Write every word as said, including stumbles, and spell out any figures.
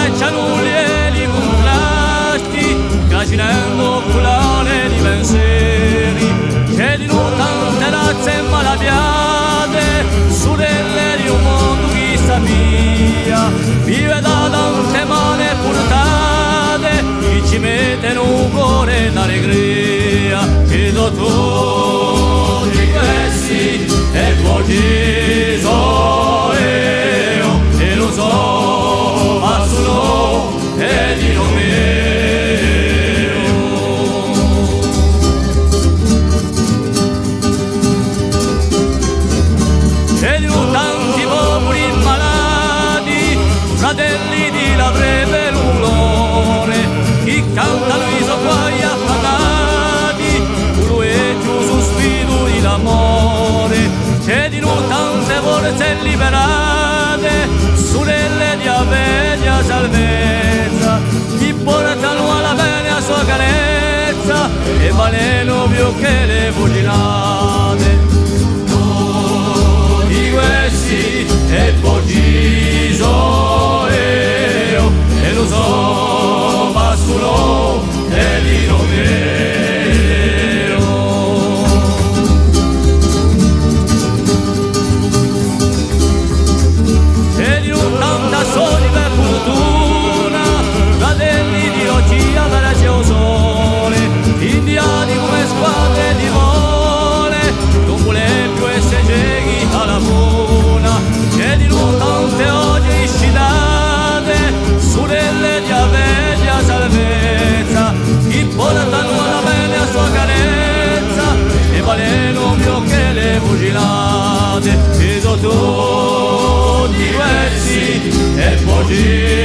Ci hè u lieve cuntrastu, trascinendu culore di pensieri, ci hè dinù tante razze malaviate, surelle di un mondu chì s'avvia, vive da tante mane purtate, chì ci mettenu u core d'allegria, chì sò tutti questi è po ci sò eiu, è lu sò passu è di lu meiu. È di lu tanti populi malati, fratelli di la preve l'onore, chì cantanu i so guai affamati, cù lu vechju suspiru di l'amore. Ci hè dinù tante forze liberate, surelle di a veghja salvezza, chì portanu à la pena a so carezza, è valenu più chè le fucilate. Di questi è po ci sò eiu, è lu sò passu è di lu meiu. È di tanta sorte per furtuna, fratelli di l'oghje, a vera ci hè u sole, indiani cum'è squadre di vole, ùn vole più esse cechi à la luna, ci hè dinù tante oghje scitate, surelle di a veghja salvezza, chì portanu à la pena a so carezza, è valenu più chè le fucilate, chì sò tutti questi è po ci